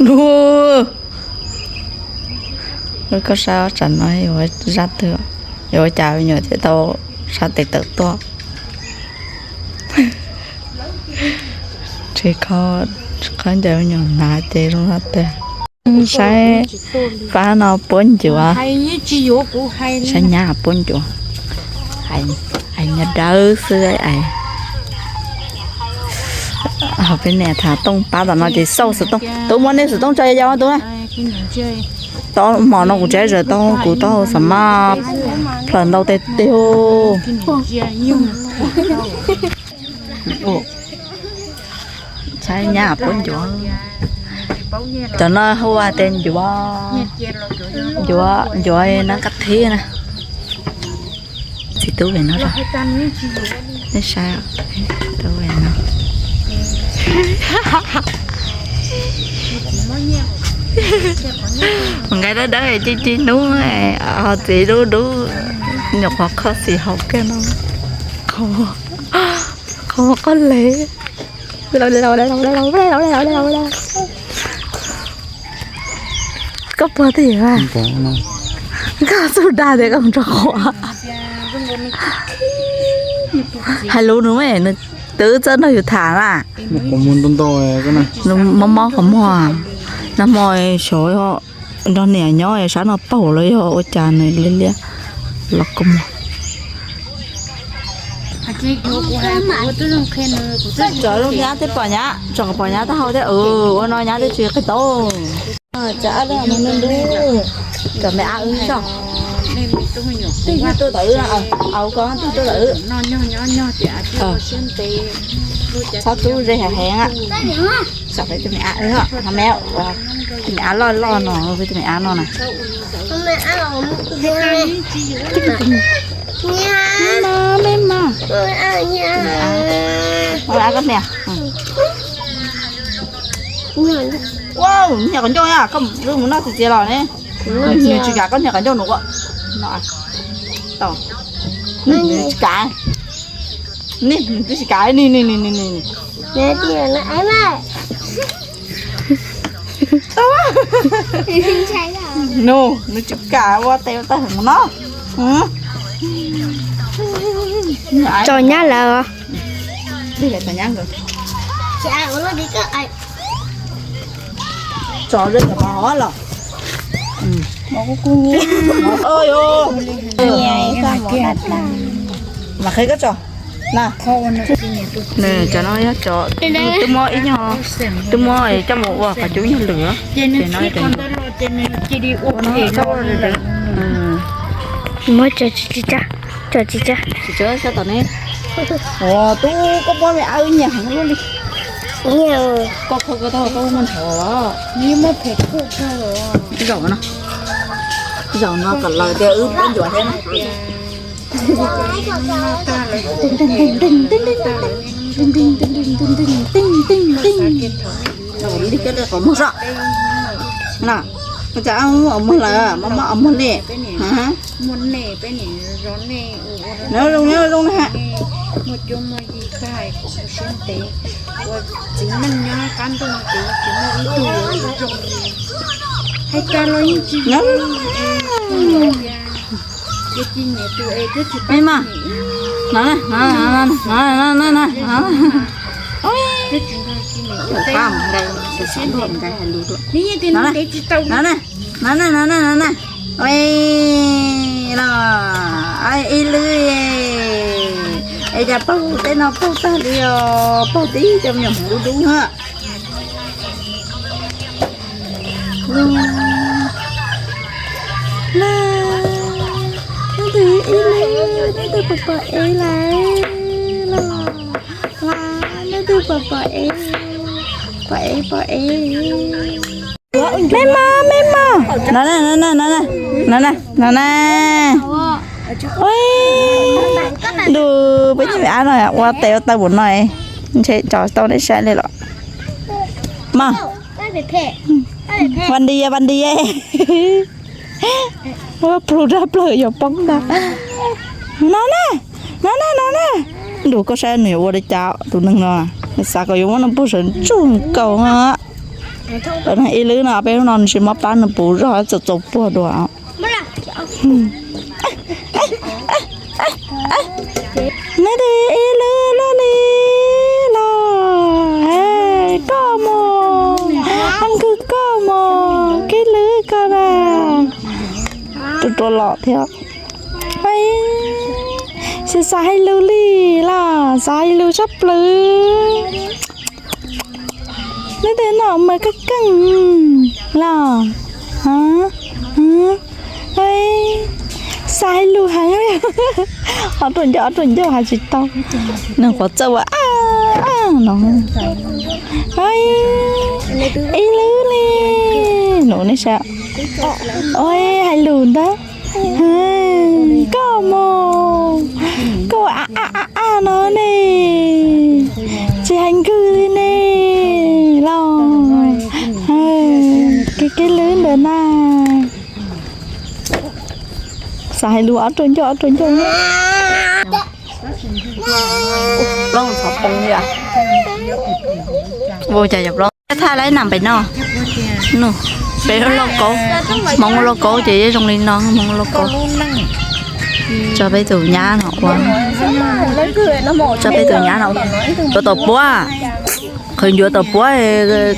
Ub, koj saib tsam no yuav zaj twg, yuav ua cas me nyuam thiaj tau sab tes tawm tuaj. Tsis khob ncaws me nyuam hnav ces zoo no tiag. Saib fab no puab ncuav, saib nyab puab ncuav, hais nyab dawb xwb. Ho peb niam tham tooj pab tom no ces xauj xov tooj, tub muab nej xov tooj tso yau tub na. Tau hmo no kuv tsaib zam tau kuv taub hau xav maj plaws ntau tej tiag. Saib nyab puab ncuav, cov no hu ua tias ncuav, ncuav, ncuav nab kab thib na. Txiv tub ve no, nej saib, tub ve no. Nqaij dawb dawb ci ci hnub, ho txiv dub dub, nyuam qhuav kho xim haum kiag no. Qhov qoj lev. Koj puas tig, koj txuj dag tias koj mus rau qhov hais lus nws, nws twb txawj nrog yus tham na. Nws mob mob qhov muag, nag hmo xyov nrog niam nyob sab no paug los yog ua cas nws liab liab los kua muag. Tsom nyab tej pom nyab, tsom pom nyab taub hau thiab, ua no nyab twb tsis qis tau. Cov me ab wb tso, twb tuaj tom wb, au ko twb tuaj tom wb. Txhob tub ze heev heev. Tsom peb tus me ab wb, no me, tus me ab loj loj no, peb tus me ab no na. Me mas, me ab, koj niam. Ua, niag qhov ncauj na, koj mus noj txiv txiav los ne. Nws tsis kam koj niag qhov ncauj nws ua no. Nws tsis kam. Nws twb tsis kam ni ni ni ni ni. Nws, nws tsis kam ua tes ua taw heev no. Tso nyab lawm. Tso los. Mas qheb koj tso na. Cov no yog cov twb muab ib nyuag, twb muab coj mus ua qhov cub nyuag lwm. Ces no, muab tso tsis tsa, tso tsis tsa. Ua tub, koj muab me ab wb nyiam heev luaj li. Koj kho koj taub hau koj muab nthav los. Zaum no, zaum no kom lawv tias wb puab ncuav thiab na. Li cov li qhov muag soj na. Ua cas muag lawm, mob mob muag li. Zoo zoo na ha. Ej mas, no na, no na, no na, no na, no na. No na, no na, no na, no na. Ua los, ib lwb, es cas paug tej no paug tag li os, paug tib cov me nyuam hmoov dub dub na. Leej twg ib leeg, leej twg pom pom ev lawm los? Leej twg pom pom ev, pom ev, pom ev. Me mos, me mos. No na, no na, no na, no na, no na. Ua, ntuj, peb niag me ab no ua tes ua taw npaum no, ntshe tso tau nej saib li los. Mos. Vas dis, vas dis. Ua plhu raj plaws yuav poob ntag. No na, no na, no na. Ntuj, koj saib nws yuav ua li cas tus neeg no. Nws xav kom yuav muab nws puag sawv ntsug nkaus. Cov neeg ib lwb no peb hnub no nws tsis muab pab nws puv zog txaus txaus puag dua. Neb tus ib lwb loj li los, koj mus, Hais Nkws koj mus, koj lwb koj na. Tus ruam los thiab. Xav xav hais lus li los, xav hais lus sab plaws. Neb tus no mas koj keej los. Xav hais lus heev. Ob ruam ncauj, ob ruam ncauj hais tsis tau. Nws quav txawj ua no. Ib lwb li. Nus nej saib. Ua hais lus ntag. Koj mus, koj a a a a no ne, tsis hais Nkws li ne los. Kev kev lwb ntawm na. Xav hais lus ob ruam ncauj, ob ruam ncauj. Plaub txhov poob li. Ua cas yog plaub thaj laiv nam pem no. Pem lauj kaub, Hmoob lauj kaub ces zoo li no, Hmoob lauj kaub. Tso peb tus nyab no ua, tso peb tus nyab no ua tau puab. Qhwv ncuav tau puab,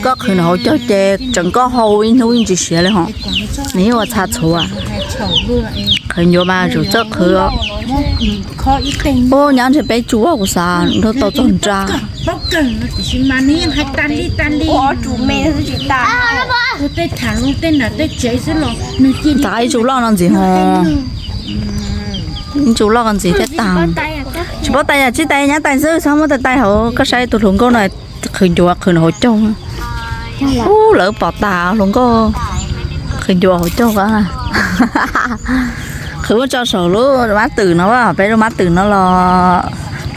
koj qhwv nws hauv caug ces tseem koj hau ib hnub ib ntsis siav li ho. Nws yeej ua txha txhuv. Qhwv ncuav mas tsum txawj qhwv. Ub, nyab ntshe peb tsuj kuv xav nrog tau txog nra. Tav ib tsuj loj no ntxiv ho. Ib tsuj loj ko ntxiv thiab tag. Tsis paub tais yam tsis tais nyab tais xwb, txhob muab tais tais hauv. Koj saib tus hluas nkauj no qhwv ncuav qhwv nws hauv caug. Ub, lawv pom tas hluas nkauj qhwv ncuav hauv caug ko. Qhwv muab tso saum lub mab twm no, peb lub mab twm no los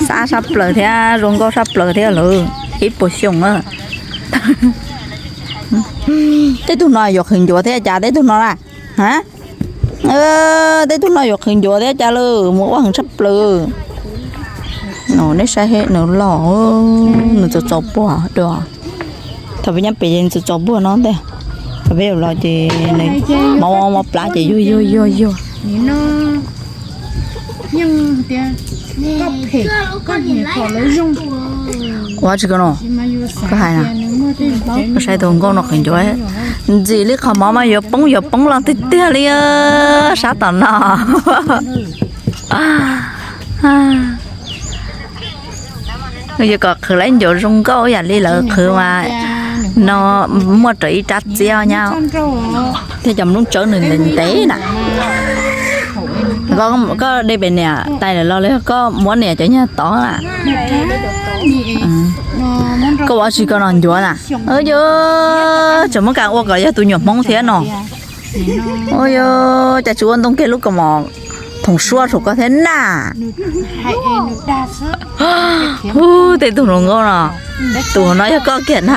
xab sab plaws thiab zoo nkauj sab plaws thiab lawm ib puas xyoo na. Tej tug no yuav qhwv ncuav thiab cas tej tug no na? Ha? Tej tug no yuav qhwv ncuav thiab cas lawm, mus ua heev tshaj plaws. Nej saib nws loj, nws txaus txaus puag dua. Thaum peb nyob pem nws txaus txaus puag no ntag. Thaum peb yuav los ces nws mob mob plab ces yuag yuag yuag yuag. Ua tsis koj no, koj hais na, koj saib tus nkauj no qhwv ncuav, ntxim li qhov mov mas yuav poob yuav poob los tiag tiag li sab tom no. Yog kom qhwv laib ncuav zoo nkauj yam li lawv qhwv mas no muaj raws ib rab txiab nyab. Thiab cov nplooj tsawb nws ntev ntev na. Koj de pem niam tais lawm los li koj muab niam cov nyuag tod na. Koj ua tsis koj no ncuav na. Yog tseem muab kas ua kom yog tus nyuam Hmoob thiab no. Ua yog cas tsis ua ntoo kiag lub kaus mom thoom suab saum koj thiab na. Hu, tej tug hluas nkauj no, tus no yog koj kiag na,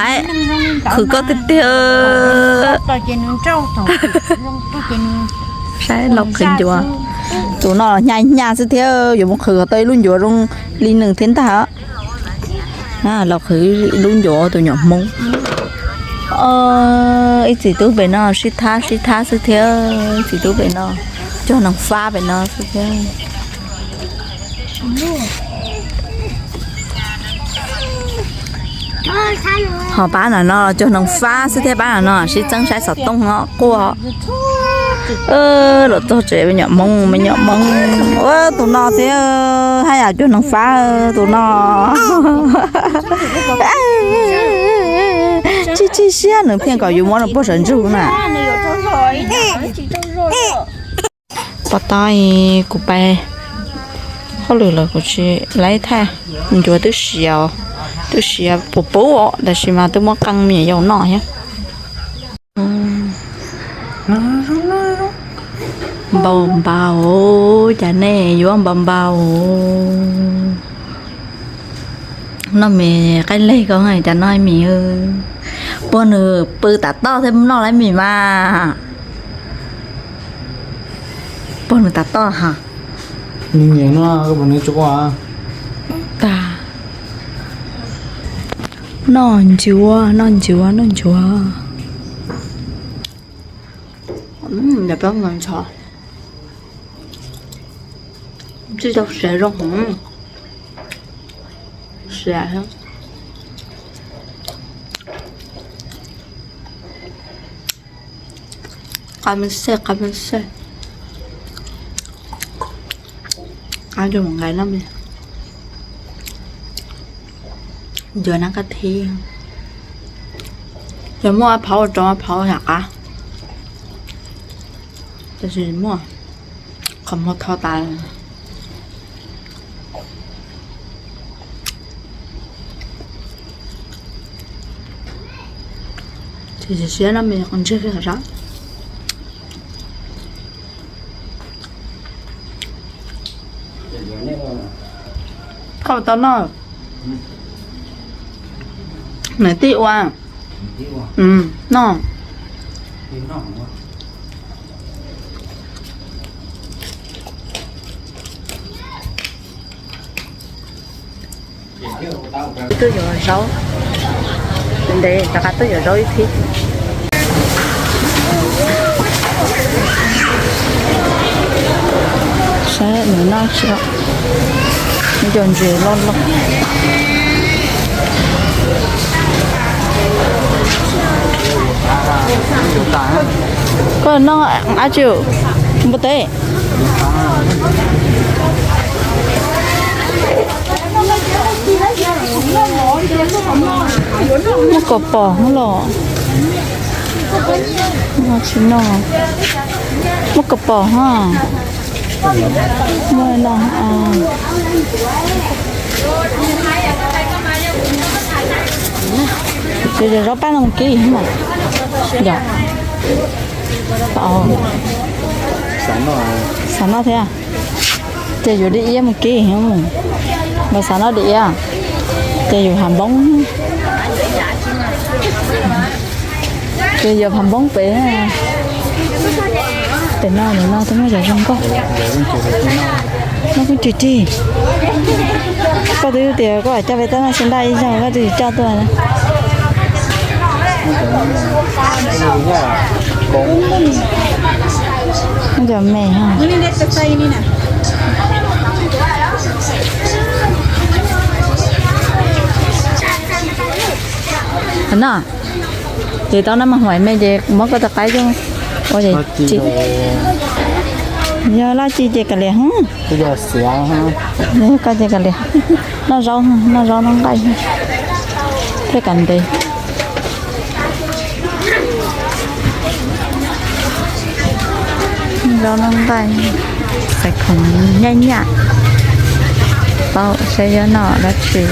qhwv koj tiag tiag. Saib los qhwv ncuav. Tus no hnyav hnyav xwb thiab yuav mus qhwv kom tau ib lub ncuav zoo li nws thiab ntag. Los qhwv lub ncuav tus nyuam Hmoob. Ib txiv tub pem no sib thab sib thab xwb thiab, ib txiv tub pem no cog noog fab pem no xwb thiab. Ho pab no no cog noog fab xwb thiab, pab no no sib txeeb saib xov tooj no quaj. Los txog tsev me nyuam Hmoob, me nyuam Hmoob. Ua tus no thiab, haj yam cog noog fab tus no. Tsis tsis siab nws pheej kom yus muab nws puag sawv ntsug na. Pov tau kuv pais hauj lwm lawm kuv tsis laib thaij, ncuav twb siav, twb siav puv puv os, tab sis mas twb muab qee me nyuam yaus noj thiab. Npau npau, cas nej yuav npau npau. Noj mis qaij leg ko, cas noj mis. Puag nws pw tam toj thiab noj lawm mis mas. Puag nws tam toj ha. Noj ncuav, noj ncuav, noj ncuav. Yog peb ntxhov, tsis tau siav zoo hov, siav. Qab me xej, qab me xej. Qab zoo nqaij na me. Yuav nab kab thib. Yog muaj phauv ua rau phauv yam qab. Tab sis muaj qhov muag tho tas. Ces siab no me ntseg kiag qhov sab. Koj tau noj. Nws tij ua. Noj. Twb yuav zaub ntev, rov qab twb yuav zaub ib phib. Saib nws noj tsis, nws cov ntses loj loj. Koj noj dab tsi? Npua teb. Muaj kaus pom los? Tsis noj. Muaj kaus pom ha. Muaj no. Ces zaub paj no mus kib mas. Yog. Xav noj thiab. Ces yuav di iab mus kib, los xav noj di iab, ces yuav hav npoob. Ces yuav hav npoob pem. Pem no, no twb muaj cov zoo nkauj. Noj kub ris ris. Koj twb tias koj coj peb tuaj noj xyoo nraj ib zaug koj twb tsis coj tuaj na. Cov me. No, ces tau noj mas huam me ces muab koj tus qaib coj ua. Yog loj ci ces kav liam. Koj ces kav liam. Noj zaub, noj zaub noj nqaij thiaj kav ntev. Zaub noj nqaij, xaiv khoom nyaj nyaj, tau saib yuav noj dab tsi.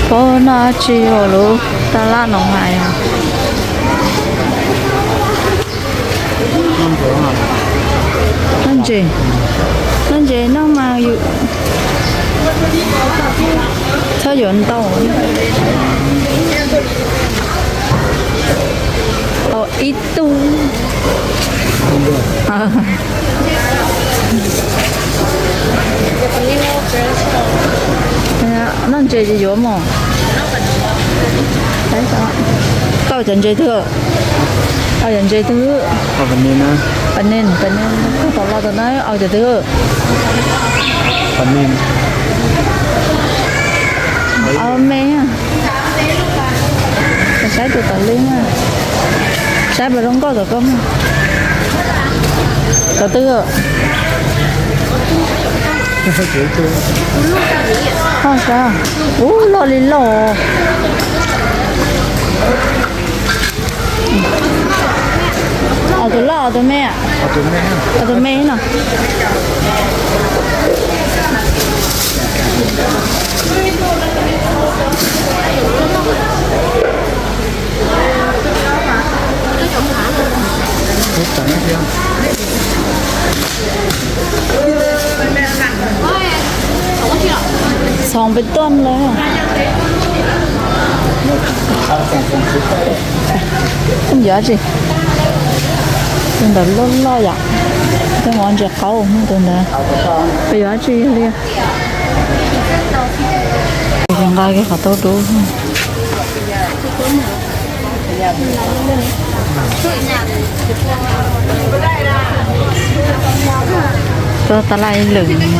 Puas noj dab tsi ua lub tab laj no hais? Noj ntses, noj ntses noj mas yus txhob yuav ntau. Ib tug. Noj ntses ces yuav mog. Koj cov ntses twg? Cov ntses twg? Pam nin, pam nin, koj tom los tom no cov twg? Pam nin. Au me. Saib tus tom li na. Saib pab zoo nkauj tom koj. Tom twg? Ub, loj li loj. Tus loj tus me? Tus me no. Txhoov pem tuaj lawm. Koj yuav tsi? Tus ntawd loj loj yom. Tej mov ntses qaub tus ntawd. Peb yuav dab tsi li? Nqa kiag qhov tau dub. Tuaj tab laj ib lwm no.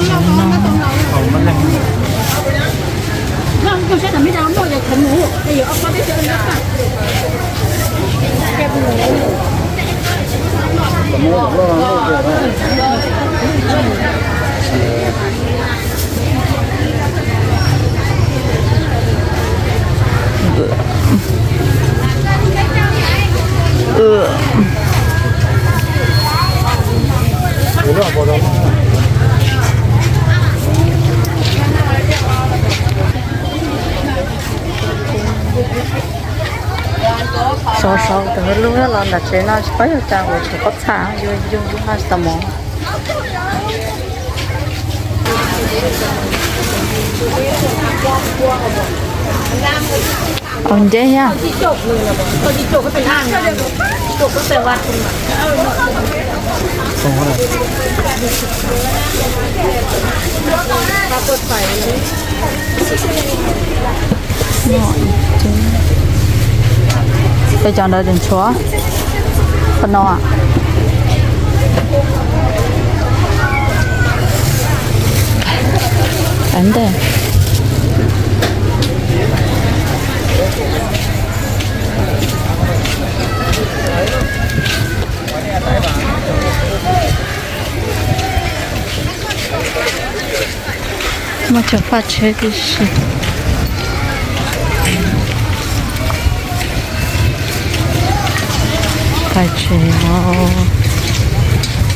Sov sov tus lub los ntawm tsev no tsis paub yog cas uas tshuav pob txha, yus yus no tsis tau mov. Au nceb thiab. Peb cov ntawd tseem tshuav. Qhov no. Ntej. Muaj cov faj tsheb tib si. Faj tsheb os.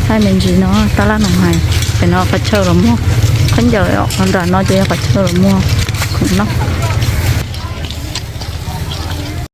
Hais me ntsis no tab laj no hais, pem no qhov chaw los muag khaub ncaws, qhov nram no ces yog qhov chaw los muag khoom noj.